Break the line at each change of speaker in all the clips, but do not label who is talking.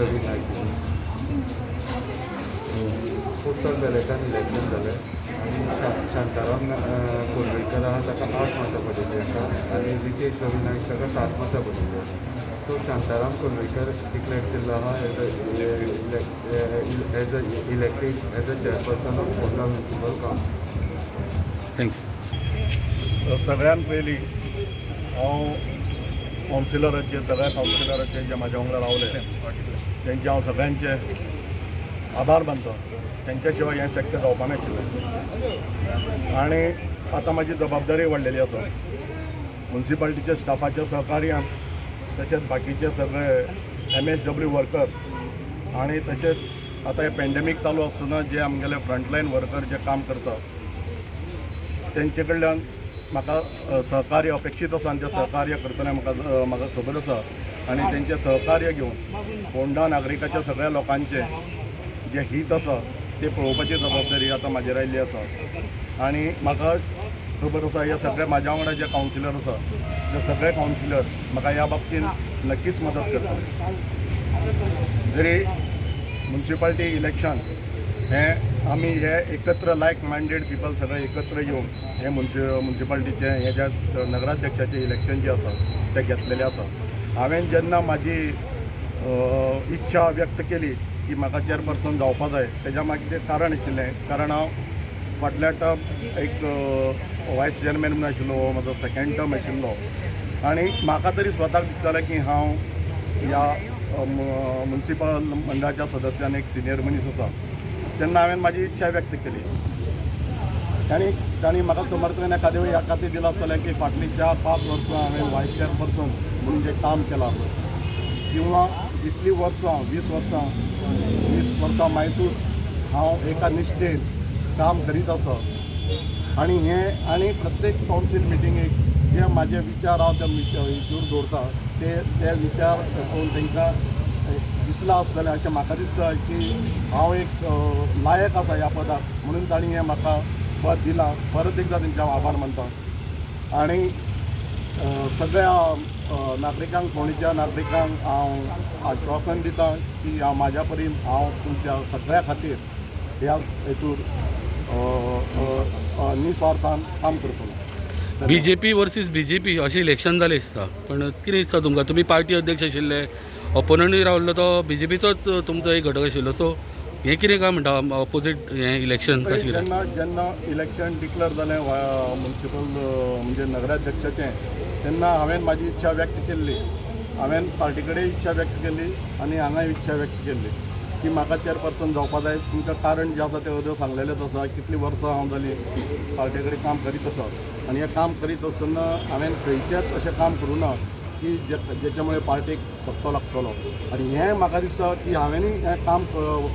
रवी नायक म्हणून. Postal बॅलेटान election जालें आनी शांताराम कोलवेकर आहा ताका 8 मतां पडिल्लीं आसा आनी रितेश रवी नायक ताका 7 मतां पडिल्लीं आसा. सो शांताराम कोलवेकर डिक्लेर केल्लो आहा as a elected as a chairperson of Ponda Municipal Council.
Thank you.
सगळ्यात पयलीं हांव कावन्सिलराचे, सगळ्या कावन्सिलराचे जे म्हाज्या वांगडा रावले तेंचे हांव सगळ्यांचे आभार मानता. तेंच्या शिवाय हें शक्य जावपा नाशिल्लें आनी आतां म्हाजी जबाबदारी वाडलेली आसा. मुन्सिपाल्टीच्या स्टाफाच्या सहकार्यान, तशेंच बाकीचे सगळे एमएसडब्ल्यू वर्कर आनी तशेंच आतां हें पेंडेमीक चालू आसतना जे आमगेले फ्रंटलायन वर्कर जे काम करता तेंचे कडल्यान म्हाका सहकार्य अपेक्षीत आसा आनी तें सहकार्य करतना म्हाका खबर आसा आनी तेंचें सहकार्य घेवन फोंडा नागरिकाच्या सगळ्या लोकांचें जें हीत आसा तें पळोवपाची जबाबदारी आतां म्हाजेर आयिल्ली आसा. आनी म्हाका खबर आसा, हे सगळे म्हाज्या वांगडा जे कावन्सिलर आसा ते सगळे कावन्सिलर म्हाका ह्या बाबतींत नक्कीच मदत करतले. जरी मुन्सिपाल्टी इलेक्शन हें आमी हे एकत्र लायक मायंडेड पिपल सगळे एकत्र येवन हे मुन्सिपाल्टीचें हे ज्या नगराध्यक्षाचें इलेक्शन जें आसा तें घेतलेलें आसा. हांवें जेन्ना म्हाजी इच्छा व्यक्त केली की म्हाका चेअरपर्सन जावपा जाय, तेज्या मागीर तें कारण आशिल्लें, कारण हांव फाटल्या टर्म एक वायस चेअरमॅन म्हणून आशिल्लो. हो म्हजो सेकंड टर्म आशिल्लो आनी म्हाका तरी स्वताक दिसतालें की हांव ह्या मुन्सिपल मंडळाच्या सदस्यान एक सिनियर मनीस आसा. तेन्ना हांवें म्हाजी इच्छा व्यक्त केली. तांणी म्हाका समर्थन एखाद्या वेळी ह्या खातीर दिलां आसतलें की फाटलीं 4-5 वर्सां हांवें वायस चेअरपर्सन म्हणून जें काम केलां आसा किंवा इतलीं वर्सां, 20 वर्सां, 20 वर्सां मायतूच हांव एका निश्ठेन काम करीत आसा. आनी हें आनी प्रत्येक कावन्सील मिटिंगेक जे म्हाजे विचार हांव त्या हितूर दवरता, ते ते विचार पळोवन तांकां दिसलां आसतलें अशें म्हाका दिसता की हांव एक लायक आसा ह्या पदाक म्हणून तांणी हें म्हाका पद दिलां. परत एकदां तेंचे हांव आभार मानता आनी सगळ्या नागरिकांक, फोंडेच्या नागरिकांक हांव आश्वासन दिता की हांव म्हाज्या परीन हांव तुमच्या सगळ्या खातीर ह्या हेतूर अ, अ, अ, निस्वार्थान काम करतलो.
बीजेपी वर्सीस बीजेपी अशें इलेक्शन जालें दिसता, पण कितें दिसता तुमकां? तुमी पार्टी अध्यक्ष आशिल्ले, ओपोनंटूय रावल्लो तो बीजेपीचोच तुमचो एक घटक आशिल्लो. सो हें कितें काय म्हणटा, ऑपोजीट हें इलेक्शन कशें कितें?
जेन्ना जेन्ना इलेक्शन डिक्लेअर जालें मुन्सिपल म्हणजे नगराध्यक्षाचें, तेन्ना हांवें म्हाजी इच्छा व्यक्त केल्ली. हांवें पार्टी कडेन इच्छा व्यक्त केल्ली आनी हांगाय इच्छा व्यक्त केल्ली की म्हाका चेअरपर्सन जावपा जाय. तुमकां कारण जें आसा तें अदो सांगलेलेंच आसा. कितलीं वर्सां हांव जालीं पार्टी कडेन काम करीत आसा आनी हें काम करीत आसतना हांवें खंयचेंच अशें काम करूं ना की जेच्या मुळे पार्टीक धक्को लागतलो. आनी हें म्हाका दिसता की हांवेंय हें काम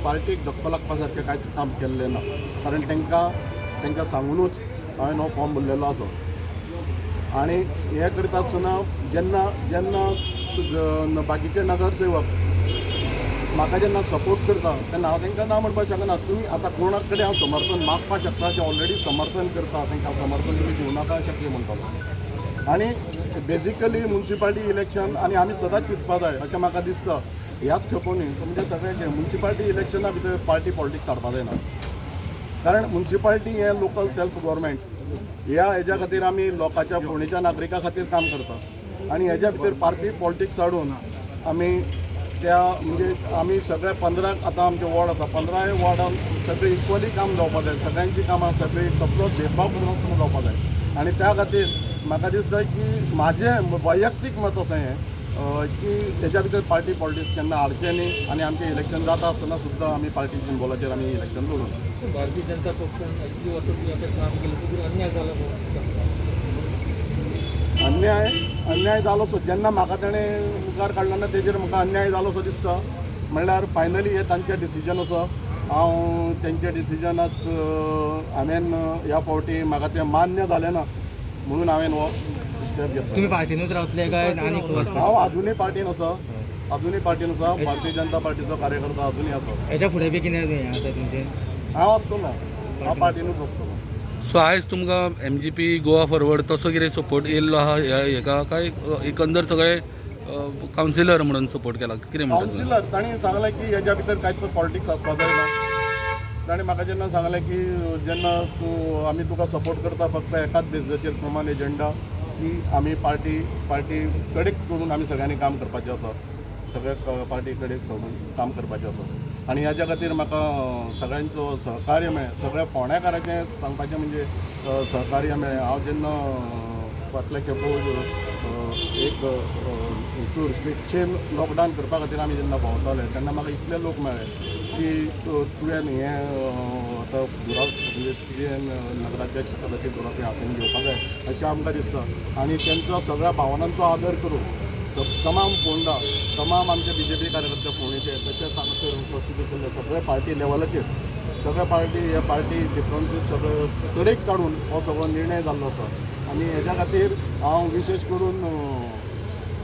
पार्टीक धक्को लागपा सारकें कांयच काम केल्लें ना, कारण तांकां सांगुनूच हांवें हो फॉर्म भरलेलो आसा. आनी हें करता आसतना जेन्ना जेन्ना बाकीचे नगरसेवक म्हाका जेन्ना सपोर्ट करता तेन्ना हांव तांकां ना म्हणपाक शकना. तुमी आतां कोणा कडेन हांव समर्थन मागपाक शकता? जे ऑलरेडी समर्थन करता तांकां समर्थन तुमी दिवं नाका अशें कितें म्हणटलो? आनी बेजिकली मुन्सिपाल्टी इलेक्शन आनी आमी सदांच चिंतपा जाय अशें म्हाका दिसता. ह्याच खेपो न्ही, म्हणजे सगळ्यांचे मुन्सिपाल्टी इलेक्शना भितर पार्टी पॉलिटिक्स हाडपा जायना, कारण मुन्सिपाल्टी हें लोकल सेल्फ गव्हर्मेंट. ह्या हेज्या खातीर आमी लोकांच्या, फोंडेच्या नागरिकां खातीर काम करता आनी हेज्या भितर पार्टी पॉलिटिक्स हाडून आमी त्या म्हणजे आमी सगळे 15, आतां आमचे वॉर्ड आसा, 15य वॉर्डान सगळे इक्वली काम जावपा जाय. सगळ्यांची कामां सगळी कसलोच भेदभाव करिनासतना जावपा जाय. आनी त्या खातीर म्हाका दिसता की म्हाजें वैयक्तीक मत आसा हें की हेज्या भितर पार्टी पॉलिटिक्स केन्ना हाडचें न्ही आनी आमचें इलेक्शन जाता आसतना सुद्दां आमी पार्टी सिंबॉलाचेर आमी इलेक्शन लडूं.
भारतीय जनता पक्षान इतली वर्सां तुमी आतां काम केलें, तुजेर अन्याय जाला म्हणून?
अन्याय अन्याय जालो सो जेन्ना म्हाका ताणें मुखार काडलो ना, तेजेर म्हाका अन्याय जालो सो दिसता. म्हणल्यार फायनली हें तांचें डिसिजन आसा. हांव तेंच्या डिसिजनाक हांवें ह्या फावटी म्हाका तें मान्य जालें ना म्हणून हांवें हो स्टेप घेतलो.
तुमी पार्टीनूच रावतले काय आनी?
हांव अजुनूय पार्टीन आसा, अजुनूय पार्टीन आसा. भारतीय जनता पार्टीचो कार्यकर्ता अजुनूय आसा.
हेच्या फुडें बी कितें हें आसा तुमचें?
हांव आसतलो, हांव पार्टीनूच आसतलो.
सो आयज तुमकां एमजीपी, गोवा फॉरवर्ड तसो कितें सपोर्ट येयल्लो आहा ह्या हेका, काय एकंदर सगळे कावन्सिलर म्हणून सपोर्ट केला, कितें म्हणटा तुमी?
कावन्सिलर तांणी सांगलें की हेज्या भितर कांयच पॉलिटिक्स आसपा जायना. ताणें म्हाका जेन्ना सांगलें की जेन्ना तूं आमी तुका सपोर्ट करता फक्त एकाच बेजाचेर, कॉमन एजंडा की आमी पार्टी कडेक करून आमी सगळ्यांनी काम करपाचें आसा, सगळ्या पार्टी कडेक सोडून काम करपाचें आसा. आनी ह्याच्या खातीर म्हाका सगळ्यांचो सहकार्य मेळ्ळें. सगळ्या फोंड्याकाराचें सांगपाचें म्हणजे सहकार्य मेळ्ळें. हांव जेन्ना फाटल्या खेपो एक टूर स्वेच्छेन लॉकडावन करपा खातीर आमी जेन्ना भोंवताले तेन्ना म्हाका इतले लोक मेळ्ळे की तुवें हें आतां धुरा म्हणजे तुजें नगराध्यक्ष पदाची धुरा तुवें हातीन घेवपाक जाय अशें आमकां दिसता. आनी तेंचो सगळ्या भावनांचो आदर करून तमाम फोंडा, तमाम आमचे बीजेपी कार्यकर्ते फोंडेचे, तशेंच हांगासर उपस्थित आशिल्ले सगळे पार्टी लेवलाचेर सगळे पार्टी हे पार्टी डिफरन्सीस सगळे कडेक काडून हो सगळो निर्णय जाल्लो आसा. आनी हेज्या खातीर हांव विशेश करून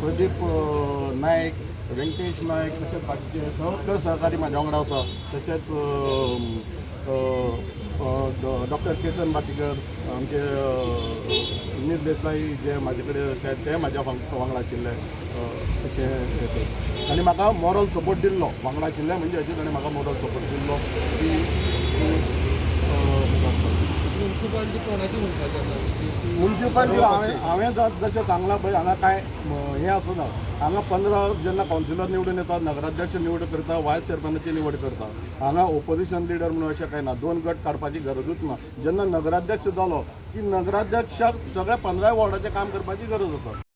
प्रदीप नायक, व्यंकटेश नायक, तशेंच बाकीचे सगळे सहकारी म्हाज्या वांगडा आसा, तशेंच डॉक्टर केतन भाटीकर, आमचे सुनील देसाई जे म्हाजे कडेन ते म्हाज्या वांगडा आशिल्ले अशें हें ते. आनी म्हाका मॉरल सपोर्ट दिल्लो वांगडा आशिल्ले म्हणजे अशें ताणें म्हाका मॉरल सपोर्ट दिल्लो की तूं मुखार सर.
म्युन्सिपालिटी कोणाची म्हणपाची आसा?
मुन्सिपालिटी हांवें जशें सांगलां पळय, हांगा कांय हें आसना. हांगा 15 जेन्ना कावन्सिलर निवडून येता, नगराध्यक्ष निवड करता, वायस चेअरमॅनाची निवड करता. हांगा ओपोजिशन लिडर म्हणून अशें कांय ना, दोन गट काडपाची गरजूच ना. जेन्ना नगराध्यक्ष जालो की नगराध्यक्षाक सगळ्या 15 वॉर्डाचें काम करपाची गरज आसा.